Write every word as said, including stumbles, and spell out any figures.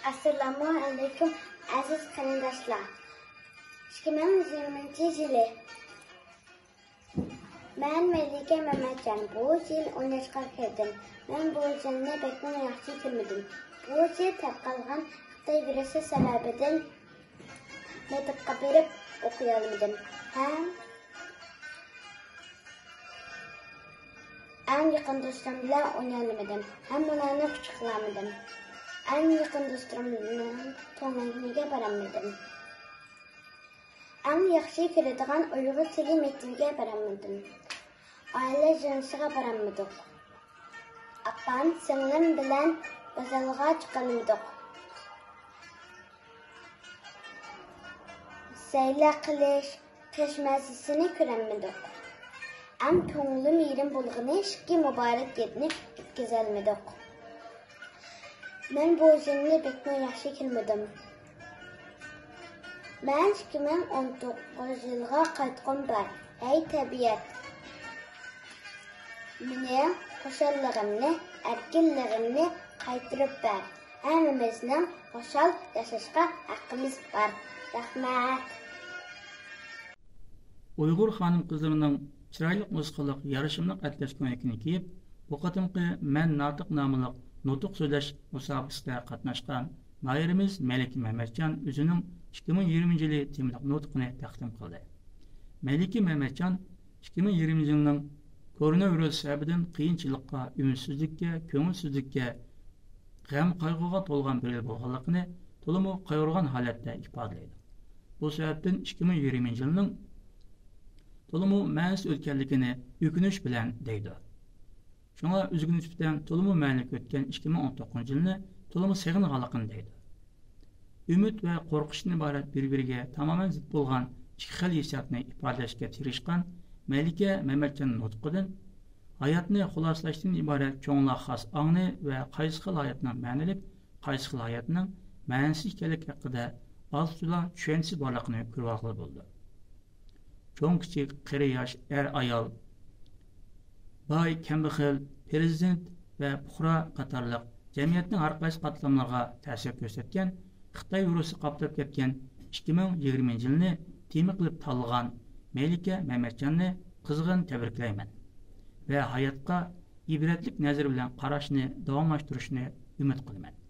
ئەسسالامۇ ئەلەيكۇم، ئەزىز قېرىنداشلار. ئىككى مىڭ يىگىرمىنچى يىلى. مەن مەلىكە مەمەتجان. بۇ يىل ئون ياشقا كىردىم. مەن بۇ يىلنى بەكمۇ ياخشى كۆرمىدىم. بۇ يىل تارقالغان خىتاي ۋىرۇسى سەۋەبىدىن مەكتەپكە بېرىپ ئوقۇيالمىدىم ھەم ئەڭ يېقىن دوستۇم بىلەن ئوينىيالمىدىم ھەم ئۇلارنى قۇچاقلىيالمىدىم. ئەڭ يېقىن دوستۇمنىڭ تۇغۇلغان كۈنىگە بارالمىدىم. ئەڭ ياخشى كۆرىدىغان ئۇيغۇر تىلى مەكتىۋىگە بارالمىدىم. ئائىلە يىغىلىشىغا بارالمىدۇق. ئاپام، سىڭلىم بىلەن بازارغا چىقالمىدۇق. سەيلە قىلىش، قىش مەززىسىنى كۆرەلمىدۇق. ئەڭ كۆڭلۈم يېرىم بولغىنى ئىككى مۇبارەك ھېيتنى ئۆتكۈزەلمىدۇق. مەن بۇ يىلنى بەكمۇ ياخشى كۆرمىدىم. مەن ئىككى مىڭ ئون توققۇزىنچى يىلغا قايتقۇم بار. ھەي تەبىئەت، مېنىڭ خۇشاللىقىمنى، ئەركىنلىكىمنى قايتۇرۇپ بەر. ھەممىمىزنىڭ خۇشال ياشاشقا ھەققىمىز بار. رەھمەت. ئۇيغۇر خانىم-قىزلىرىنىڭ چىرايلىق نۇسخىلىق يارىشىملىق ئەتلەس كۆينىكىنى كىيىپ، بۇ قېتىمقى مەن ناتىق ناملىق نۇتۇق سۆزلەش مۇسابىقىسىدە قاتناشقان ناھىيەمىز مەلىكە مەمەتجان ئۆزىنىڭ ئىككى مىڭ يىگىرمىنچى يىلى تېمىلىق نۇتقىنى تەقدىم قىلدى. مەلىكە مەمەتجان ئىككى مىڭ يىگىرمىنچى يىلنىڭ كوروناۋىرۇس سەۋەبىدىن قىيىنچىلىققا، ئۈمىدسىزلىككە، كۆڭۈلسىزلىككە، غەم-قايغۇغا تولغان بىر يىل بولغانلىقىنى تولىمۇ قايغۇرغان ھالەتتە ئىپادىلەيدۇ. بۇ سەۋەبتىن ئىككى مىڭ يىگىرمىنچى يىلنىڭ تولىمۇ مەنىسىز ئۆتكەنلىكىنى ئۆكۈنۈش بىلەن دەيدۇ. شۇڭا ئۆزىگە نىسبەتەن تولىمۇ مەنىلىك ئۆتكەن ئىككى مىڭ ئون توققۇزىنچى يىلنى تولىمۇ سېغىنغانلىقىنى دەيدۇ. ئۈمىد ۋە قورقۇشتىن ئىبارەت بىر-بىرىگە تامامەن زىت بولغان ئىككى خىل ھېسسىياتنى ئىپادىلەشكە تىرىشقان مەلىكە مەمەتجاننىڭ نۇتقىدىن، ھاياتنى خۇلاسىلاشتىن ئىبارەت چوڭلار خاس ئاڭنى ۋە قايسى خىل ھاياتنىڭ مەنىلىك، قايسى خىل ھاياتنىڭ مەنىسىز ئىكەنلىكى ھەققىدە ئاز-تولا چۈشەنچىسى بارلىقىنى كۆرۈۋالغىلى بولىدۇ. چوڭ-كىچىك، قېرى-ياش، ئەر-ئايال، باي-كەمبەغەل، پىرېزىدېنت ۋە پۇقرا قاتارلىق جەمئىيەتنىڭ ھەر قايسى قاتلاملىرىغا تەسىر كۆرسەتكەن خىتاي ۋىرۇسى قاپلاپ كەتكەن ئىككى مىڭ يىگىرمىنچى يىلنى تېما قىلىپ تاللىغان مەلىكە مەمەتجاننى قىزغىن تەبرىكلەيمەن ۋە ھاياتقا ئىبرەتلىك نەزەر بىلەن قاراشنى داۋاملاشتۇرۇشنى ئۈمىد قىلىمەن.